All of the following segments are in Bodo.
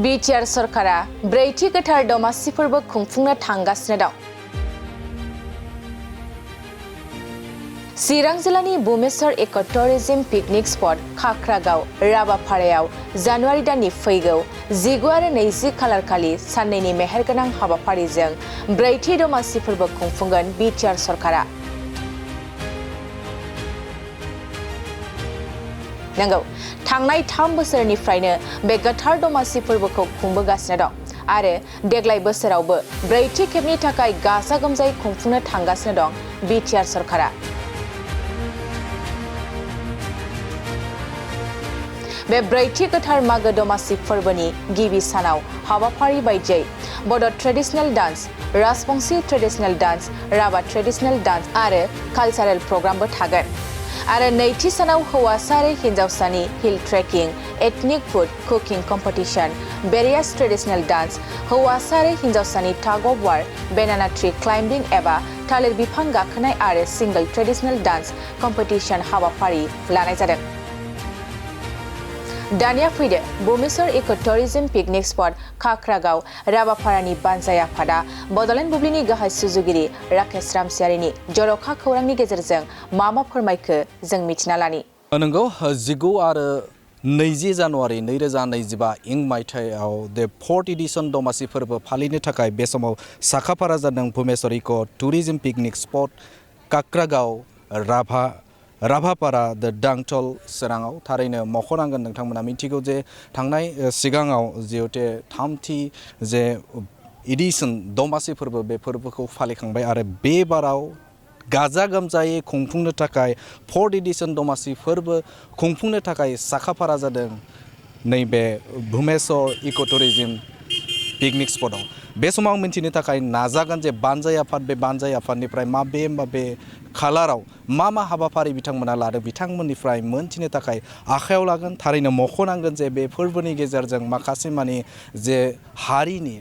बिटिआर सरकारा ब्रैथि गोथार दमासि फोरबो खुंफुंनो थांगासिनो दं। चिरां जिल्लानि बुमेसर इक' टुरिज्म पिकनिक स्पट खाख्रागाव राबापारायाव जानुवारि दाननि फैगौ 19 आरो 20 खालार खालि साननैनि मेहेरगोनां हाबाफारिजों ब्रैथि दमासि फोरबो खुंफुंगोन बिटिआर सरकारा। नंगौ, थांनाय 3 बोसोरनिफ्रायनो बे गोथार दमासि फोरबोखौ खुंबोगासिनो दं आरो देग्लाय बोसोरावबो ब्रैथि खेबनि थाखाय गाजा गोमजायै खुंफुंनो थांगासिनो दं बिटिआर सरकारा। बे ब्रैथि गोथार मागो दमासि फोरबोनि गिबि सानाव हाबाफारि बायदियै Bodo' traditional dance, Rajbanshi traditional dance, Rabha traditional dance आरो कालचारेल प्रग्रामबो थागोन। आरो नैथि सानाव हौवासा आरो हिन्जावसानि hill trekking, ethnic food cooking competition, बेरियास ट्रेडिशनेल डान्स, हौवासा आरो हिन्जावसानि tug of war, banana tree climbing एबा थालिर बिफां गाखोनाय आरो सिंगल ट्रेडिशनेल डान्स कम्पिटिशन हाबाफारि लानाय जादों। दानिया फैदो बुमेसर इक' टुरिज्म पिकनिक स्पट खाख्रागाव राबापारानि बानजाय आफादा बड'लेण्ड बुब्लिनि गाहाय सुजुगिरि राकेश रामसियारिनि जर'खा खौरांनि गेजेरजों मा फोरमायखो जों मिथिना लानि। नंगौ, 19 आरो 20 जानुवारि 2025 इं मायथाइयाव दे 4th एडिशन दमासि फोरबो फालिनो थाखाय बे समाव साखाफारा जादों बुमेसर इक' टुरिज्म पिकनिक स्पट खाख्रागाव राभापारा द डांटल चिराङाव। थारैनो मख'नांगोन, नोंथांमोना मिथिगौ जे थांनाय सिगाङाव जिहेतु 3थि जे एडिशन दमासि फोरबो बे फोरबोखौ फालिखांबाय आरो बे बाराव गाजा गोमजायै खुंफुंनो थाखाय 4th एडिशन दमासि फोरबो खुंफुंनो थाखाय साखाफारा जादों नैबे बुमेसर इक' टुरिज्म पिकनिक स्पटआव। बे समाव मिन्थिनो थाखाय नाजागोन जे बानजाय आफाद, बे बानजाय आफादनिफ्राय माबे खालाराव मा हाबाफारि बिथांमोना लादों बिथांमोननिफ्राय मोनथिनो थाखाय आखायाव लागोन। थारैनो मख'नांगोन जे बे फोरबोनि गेजेरजों माखासे मानि जे हारिनि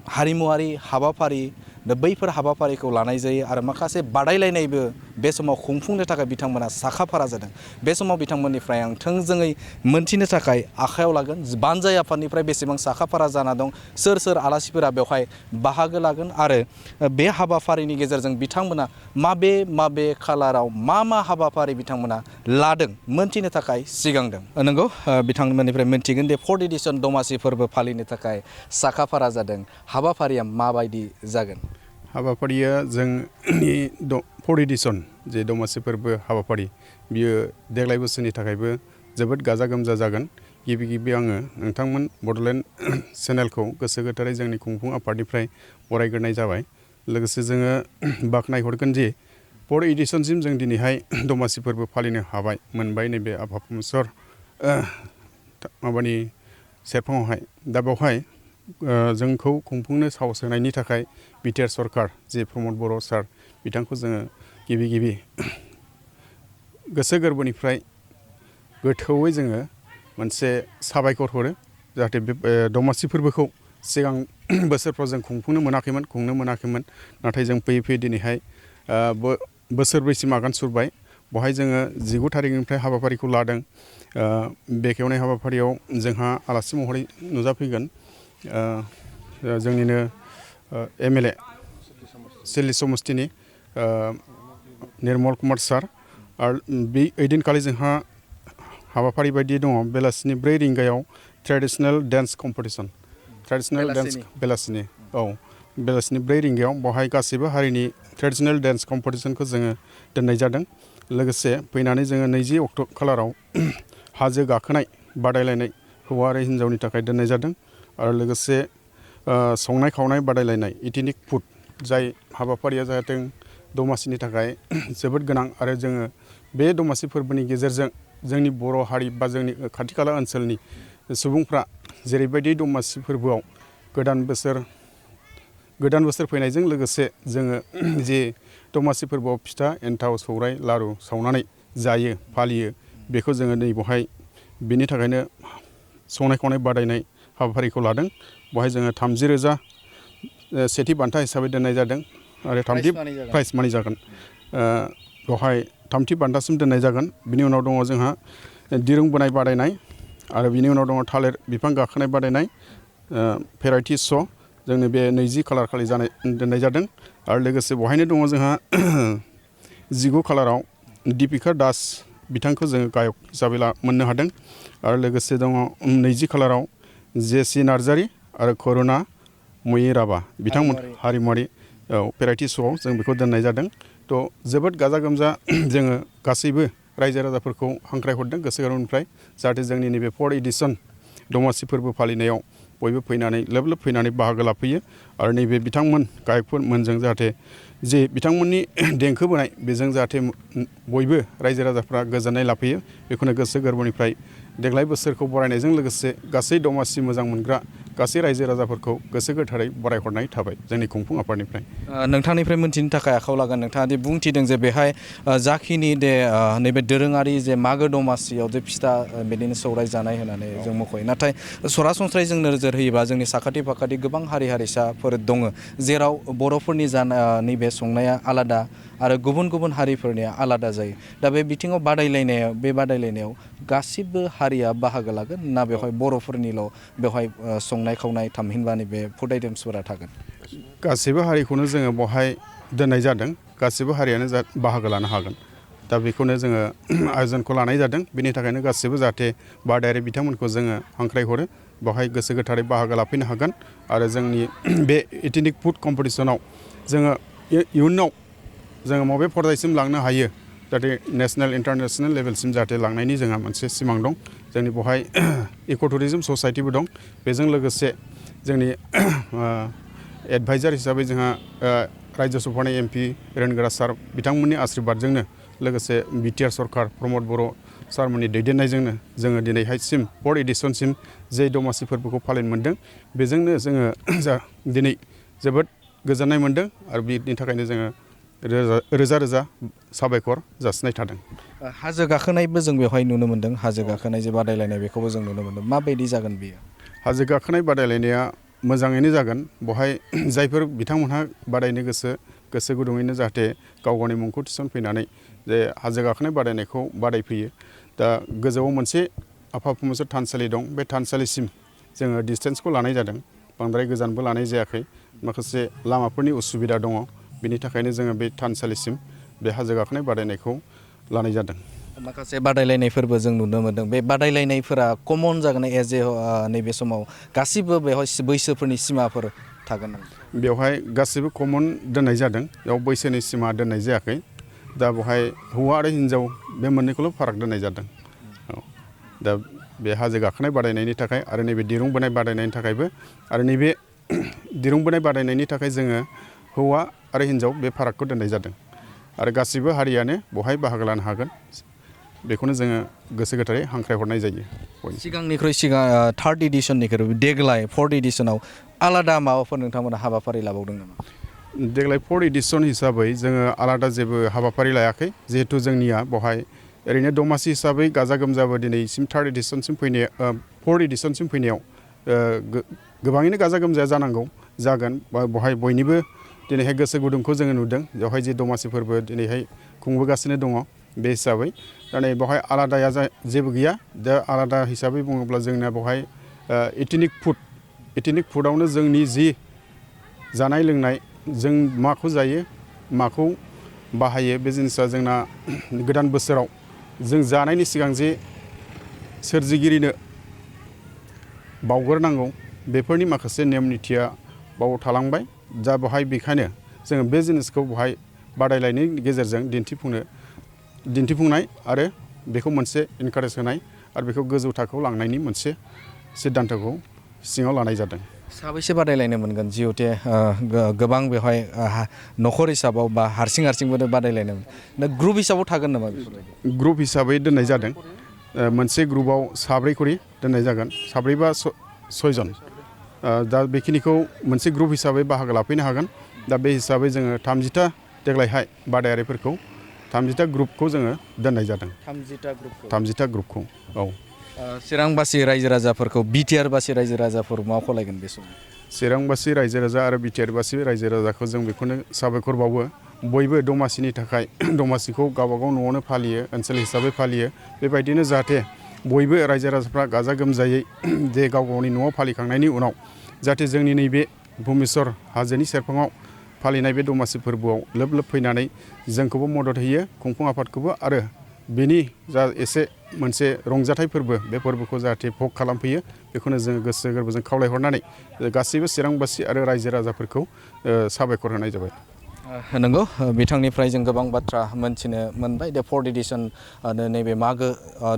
हारिमुवारि हाबाफारि बैफोर हाबाफारिखौ लानाय जायो आरो माखासे बादायलायनायबो बे समाव खुंफुंनो थाखाय बिथांमोना साखाफारा जादों। बे समाव बिथांमोननिफ्राय आं थोंजोङै मोनथिनो थाखाय आखायाव लागोन बानजाय आफादनिफ्राय बेसेबां साखाफारा जाना दं, सोर आलासिफोरा बेवहाय बाहागो लागोन आरो बे हाबाफारिनि गेजेरजों बिथांमोना माबे खालाराव मा हाबाफारि बिथांमोना लादों मोनथिनो थाखाय सिगांदों। नंगौ, बिथांमोननिफ्राय मोनथिगोन दे 4th एडिशन दमासि फोरबो फालिनो थाखाय साखाफारा जादों। हाबाफारिया माबायदि जागोन? हाबाफारिया जोंनि 4th एडिशन जे दमासि फोरबो हाबाफारि बियो देग्लाय बोसोरनि थाखायबो जोबोद गाजा गोमजा जागोन। गिबि आङो नोंथांमोन बड'लेण्ड चेनेलखौ गोसो गोथारै जोंनि खुंफुं आफादनिफ्राय बरायग्रोनाय जाबाय। लोगोसे जोङो बाख्नायहरगोन जे 4th एडिशनसिम जों दिनैहाय दमासि फोरबो फालिनो मोनबाय नैबे आफा बुमेसर माबानि सेरफाङावहाय। दा बेवहाय जोंखौ खुंफुंनो साहस होनायनि थाखाय बिटिआर सरकार जे प्रमद बर' सार बिथांखौ जोङो गिबि गोसो गोरबोनिफ्राय गोथौयै जोङो मोनसे साबायखर हरो। जाहाथे बे दमासि फोरबोखौ सिगां बोसोरफ्राव जों खुंनो मोनाखैमोन, नाथाय जों फैयै दिनैहाय बोसोरब्रैसिम आगान सुरबाय। बेवहाय जोङो 19 थारिखनिफ्राय हाबाफारिखौ लादों। बेखेवनाय हाबाफारियाव जोंहा आलासि महरै नुजाफैगोन जोंनिनो MLA सिडली समस्तिनि निर्मल कुमार सार। आरो बे ओइदिनखालि जोंहा हाबाफारि बायदि दङ, बेलासिनि 4 रिंगायाव ट्रेडिशनेल डान्स कम्पिटिशन, बेलासिनि 4 रिंगायाव बेवहाय गासैबो हारिनि ट्रेडिशनेल डान्स कम्पिटिशनखौ जोङो दोननाय जादों। लोगोसे फैनानै जोङो 20 खालाराव हाजो गाखोनाय बादायलायनाय हौवा आरो हिन्जावनि थाखाय दोननाय जादों। आरो लोगोसे संनाय खावनाय बादायलायनाय एथनिक फुड, जाय हाबाफारिया जादों दमासिनि थाखाय जोबोद गोनां। आरो जोङो बे दमासि फोरबोनि गेजेरजों जोंनि बर' हारि बा जोंनि खाथि खाला ओनसोलनि सुबुंफ्रा जेरैबायदि दमासि फोरबोआव गोदान बोसोर फैनायजों लोगोसे जोङो जे दमासि फोरबोआव फिथा, एन्थाव, सौराइ, लारु सावनानै जायो, फालियो, बेखौ जोङो नै बेवहाय बेनि थाखायनो संनाय खावनाय बादायनाय हाबाफारिखौ लादों। बेवहाय जोङो 30,000 सेथि बान्था हिसाबै दोननाय जादों आरो 30 प्राइज मानि जागोन। बेवहाय 30 बान्थासिम दोननाय जागोन। बिनि उनाव दङ जोंहा दिरुं बोनाय बादायनाय आरो बिनि उनाव दङ थालिर बिफां गाखोनाय बादायनाय भेराइटि श' जोंनि बे 20 खालार खालि दोननाय जादों आरो लोगोसे बेवहायनो दङ जोंहा 19 खालाराव दीपिका दास बिथांखौ जोङो गायक हिसाबै मोननो हादों आरो लोगोसे दङ 20 खालाराव जेसि नार्जारि आरो करुणा मयिराबा बिथांमोन हारिमुवारि भेराइटि श'आव जों बेखौ दोननाय जादों। थ' जोबोद गाजा गोमजा जोङो गासैबो रायजो राजाफोरखौ हांख्रायहरदों गोसो गोरबोनिफ्राय जाहाथे जोंनि नैबे 4th एडिशन दमासि फोरबो फालिनायाव बयबो फैनानै लोब लोब फैनानै बाहागो लाफैयो आरो नैबे बिथांमोन गायकफोरमोनजों जाहाथे जे बिथांमोननि देंखो बोनाय बेजों जाहाथे बयबो रायजो राजाफ्रा गोजोननाय लाफैयो बेखौनो गोसो गोरबोनिफ्राय देग्लाय बोसोरखौ बरायनायजों लोगोसे गासै दमासि मोजां मोनग्रा गासै रायजो राजाफोरखौ गोसो गोथारै बरायहरनाय थाबाय जोंनि खुंफुं आफादनिफ्राय। नोंथांनिफ्राय मोनथिनो थाखाय आखायाव लागोन नोंथाङा दि बुंथिदों जे बेहाय जाखिनि नैबे दोरोङारि जे मागो दमासियाव जे फिथा बिदिनो सौराय जानाय होननानै जों मख'यो नाथाय सरासनस्रायै जों नोजोर होयोबा जोंनि साखाथि फाखाथि गोबां हारि हारिसाफोर दङ जेराव बर'फोरनि नैबे संनाया आलादा आरो गुबुन गुबुन हारिफोरनिया आलादा जायो। दा बे बिथिङाव बादायलायनायाव गासिबो हारिया बाहागो लागोन ना बेवहाय बर'फोरनिल' बेवहाय संनाय खावनाय थामहिनबानि बे फुड आइटेम्सफोरा थागोन? गासैबो हारिखौनो जोङो बेवहाय दोननाय जादों गासैबो हारियानो बाहागो लानो हागोन दा बेखौनो जोङो आयजनखौ लानाय जादों बेनि थाखायनो गासैबो जाहाथे बादायारि बिथांमोनखौ जोङो हांख्रायहरो बेवहाय गोसो गोथारै बाहागो लाफैनो हागोन आरो जोंनि बे एथेनिक फुड कम्पिटिसनाव जोङो इयुनाव जोङो बबे पर्यायसिम लांनो हायो जाहाथे नेसनेल इन्टारनेसनेल लेभेलसिम जाहाथे लांनायनि जोंहा मोनसे सिमां दं। जोंनि बेवहाय इक' टुरिजम ससाइटिबो दं बेजों लोगोसे जोंनि एडभाइजार हिसाबै जोंहा रायजो सभानि MP रेनगोरा सार बिथांमोननि आशीर्बादजोंनो लोगोसे बिटिआर सरकार प्रमद बर' सारमोननि दैदेननायजोंनो जोङो दिनैहायसिम 4th एडिशनसिम जे दमासि फोरबोखौ फालिनो मोन्दों बेजोंनो जोङो दिनै जोबोद गोजोननाय मोन्दों आरो बिनि थाखायनो जोङो रोजा रोजा साबायखर जासिनाय थादों। हाजो गाखोनायबो जों बेवहाय नुनो मोन्दों हाजो गाखोनाय जे बादायलायनाय बेखौबो जों नुनो मोन्दों माबायदि जागोन बेयो? हाजो गाखोनाय बादायलायनाया मोजाङैनो जागोन बेवहाय जायफोर बिथांमोनहा बादायनो गोसो गुदुङैनो जाहाथे गाव गावनि मुंखौ थिसनफैनानै जे हाजो गाखोनाय बादायनायखौ बादायफैयो। दा गोजौआव मोनसे आफा प्रमोद थानसालि दं बे थानसालिसिम जोङो डिसटेन्सखौ लानाय जादों बांद्राय गोजानबो लानाय जायाखै माखासे लामाफोरनि उसुबिदा दङ बिनि थाखायनो जोङो बे थानसालिसिम बे हाजो गाखोनाय बादायनायखौ लानाय जादों। माखासे बादायलायनायफोरबो जों नुनो मोन्दों बे बादायलायनायफोरा कमन जागोन एज ए नैबे समाव गासिबो बेवहाय बैसोफोरनि सिमाफोर थागोन नामा? बेवहाय गासिबो कमन दोननाय जादों बेयाव बैसोनि सिमा दोननाय जायाखै दा बेवहाय हौवा आरो हिन्जाव बे मोननैखौल' फाराग दोननाय जादों। दा बे हाजो गाखोनाय बादायनायनि थाखाय आरो नैबे दिरुं बोनाय बादायनायनि थाखायबो आरो नैबे दिरुं बोनाय बादायनायनि थाखाय जोङो हौवा आरो हिन्जाव बे फारागखौ दोननाय जादों आरो गासिबो हारियानो बेवहाय बाहागो लानो हागोन बेखौनो जोङो गोसो गोथारै हांख्रायहरनाय जायो। सिगांनिख्रुइ 3rd एडिशननिख्रुइ देग्लाय 4th एडिशनाव आलादा माबाफोर नोंथांमोना हाबाफारि लाबावदों नामा? देग्लाय 4th एडिशन हिसाबै जोङो आलादा जेबो हाबाफारि लायाखै जिहेथु जोंनिया बेवहाय ओरैनो दमासि हिसाबै गाजा गोमजाबो दिनैसिम 4th एडिशनसिम फैनाय 4th एडिशनसिम फैनायाव गोबाङैनो गाजा गोमजाया जागोन बेवहाय बयनिबो दिनैहाय गोसो गुदुंखौ जोङो नुदों बेवहाय जे दमासि फोरबो दिनैहाय खुंबोगासिनो दङ बे हिसाबै दा नै बेवहाय आलादाया जेबो गैया दा आलादा हिसाबै बुङोब्ला जोंना बेवहाय एथेनिक फुडआवनो जोंनि जि जानाय लोंनाय जों माखौ जायो माखौ बाहायो बे जिनिसा जोंना गोदान बोसोराव जों जानायनि सिगां जे सोरजिगिरिनो बावग्रोनांगौ बेफोरनि माखासे नेम निथिया बाव थालांबाय दा बेवहाय बेखायनो जोङो बे जिनिसखौ बेवहाय बादायलायनायनि गेजेरजों दिन्थिफुंनाय आरो बेखौ मोनसे इनकारेज होनाय आरो बेखौ गोजौ थाखोआव लांनायनि मोनसे सिद्धान्तखौ सिङाव लानाय जादों। साबैसे बादायलायनो मोनगोन जिहेथे गोबां बेवहाय न'खर हिसाबाव बा हारसिंबो बादायलायनो दा ग्रुप हिसाबाव थागोन नामा? ग्रुप हिसाबै दोननाय जादों मोनसे ग्रुपआव 7 खरि दोननाय जागोन 7 बा 6 जन दा बेखिनिखौ मोनसे ग्रुप हिसाबै बाहागो लाफैनो हागोन दा बे हिसाबै जोङो 30टा देग्लायहाय बादायारिफोरखौ 30टा ग्रुपखौ जोङो दोननाय जादों। 30टा ग्रुपखौ औ चिरांबासि रायजो राजाफोरखौ बिटिआरबासि रायजो राजाफोर मा खालायगोन बे समाव? चिरांबासि रायजो राजा आरो बिटिआरबासि रायजो राजाखौ जों बेखौनो साबायखर बावो बयबो दमासिनि थाखाय दमासिखौ गावबागाव न'आवनो फालियो ओनसोल हिसाबै फालियो बेबायदिनो जाहाथे बयबो रायजो राजाफ्रा गाजा गोमजायै जे गाव गावनि न'आव फालिखांनायनि उनाव जाहाथे जोंनि नैबे भुमेश्वर हाजोनि सेरफाङाव फालिनाय बे दमासि फोरबोआव लोब लोब फैनानै जोंखौबो मदद होयो खुंफुं आफादखौबो आरो बेनि जा एसे मोनसे रंजाथाइ फोरबो बे फोरबोखौ जाहाथे भग खालामफैयो बेखौनो जोङो गोसो गोरबोजों खावलायहरनानै गासैबो चिरांबासि आरो रायजो राजाफोरखौ साबायखर होनाय जाबाय। नंगौ बिथांनिफ्राय जों गोबां बाथ्रा मोनथिनो मोनबाय दा 4th एडिशन नैबे मागो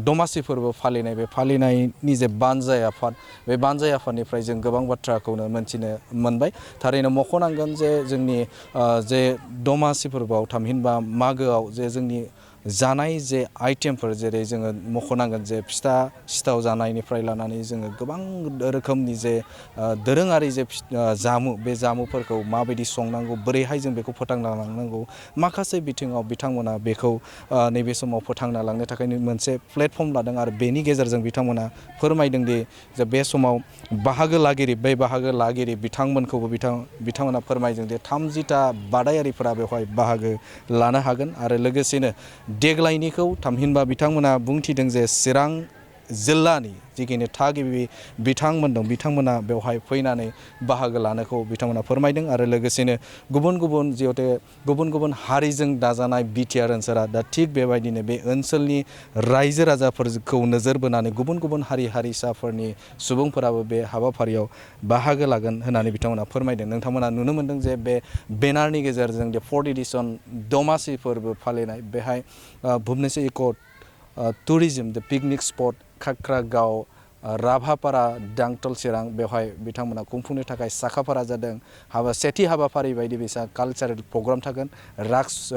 दमासि फोरबो फालिनाय बे फालिनायनि जे बानजाय आफाद बे बानजाय आफादनिफ्राय जों गोबां बाथ्राखौनो मोनथिनो मोनबाय थारैनो मख'नांगोन जे जोंनि जे दमासि फोरबोआव थामहिनबा मागोआव जे जोंनि जानाय जे आइटेमफोर जेरै जोङो मख'नांगोन जे फिथा सिथाव जानायनिफ्राय लानानै जोङो गोबां रोखोमनि जे दोरोङारि जे जामु बे जामुफोरखौ माबायदि संनांगौ बोरैहाय जों बेखौ फोथांना लांनांगौ माखासे बिथिङाव बिथांमोना बेखौ नैबे समाव फोथांना लांनो थाखाय मोनसे प्लेटफर्म लादों आरो बेनि गेजेरजों बिथांमोना फोरमायदों दि जे बे समाव बाहागो लागिरि बिथांमोनखौबो बिथांमोना फोरमायदों जे 30टा बादायारिफोरा बेवहाय बाहागो लानो हागोन आरो लोगोसेनो देग्लायनिखौ थामहिनबा बिथांमोना बुंथिदों जे चिरां जिल्लानि जिखिनि थागिबि बिथांमोन दं बिथांमोना बेवहाय फैनानै बाहागो लानायखौ बिथांमोना फोरमायदों आरो लोगोसेनो गुबुन जिहेतु गुबुन हारिजों दाजानाय बिटिआर ओनसोला दा थिग बेबायदिनो बे ओनसोलनि रायजो राजाफोरखौ नोजोर बोनानै गुबुन हारि हारिसाफोरनि सुबुंफोराबो बे हाबाफारियाव बाहागो लागोन होननानै बिथांमोना फोरमायदों। नोंथांमोना नुनो मोनदों जे बे बेनारनि गेजेरजों जे 4th एडिशन दमासि फोरबो फालिनाय बेहाय भुबनेश्वर इक' टुरिज्म द पिकनिक स्पट खाख्रागाव राभापारा दांतल चिरां बेवहाय बिथांमोना खुंफुंनो थाखाय साखाफारा जादों सेथि हाबाफारि बायदि बिसा कालचारेल प्रग्राम थागोन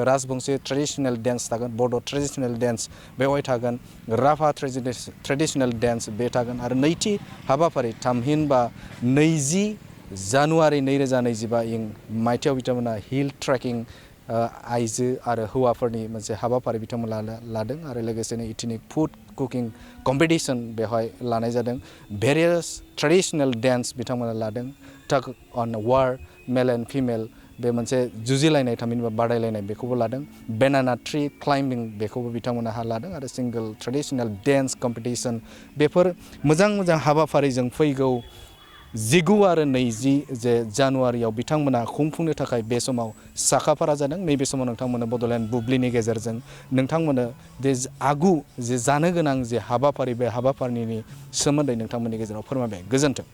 राजबंशी ट्रेडिशनेल डेन्स थागोन बड' ट्रेडिशनेल डेन्स बेवहाय थागोन राभा ट्रेडिशनेल डेन्स बे थागोन आरो नैथि हाबाफारि थामहिनबा 20 जानुवारि 2025 मायथाइयाव बिथांमोना हिल ट्रेकिं आइजो आरो हौवाफोरनि मोनसे हाबाफारि बिथांमोना लादों आरो लोगोसेनो इथनिक फुड कुकिं कम्पिटिशन बेवहाय लानाय जादों भेरियास ट्रेडिशनेल डेन्स बिथांमोना लादों टाग अन वार मेल एन्ड फिमेल बे मोनसे जुजिलायनाय थामहिनबा बादायलायनाय बेखौबो लादों बेनाना ट्री क्लाइम्बिं बेखौबो बिथांमोना लादों आरो सिंगल ट्रेडिशनेल डेन्स कम्पिटिशन बेफोर मोजां हाबाफारिजों फैगौ 19 आरो 20 जे जानुवारियाव बिथांमोना खुंफुंनो थाखाय बे समाव साखाफारा जादों। नैबे समाव नोंथांमोना बड'लेण्ड बुब्लिनि गेजेरजों नोंथांमोना जे आगु जे जानो गोनां जे हाबाफारि बे हाबाफारिनि सोमोन्दै नोंथांमोननि गेजेराव फोरमायबाय। गोजोन्थों।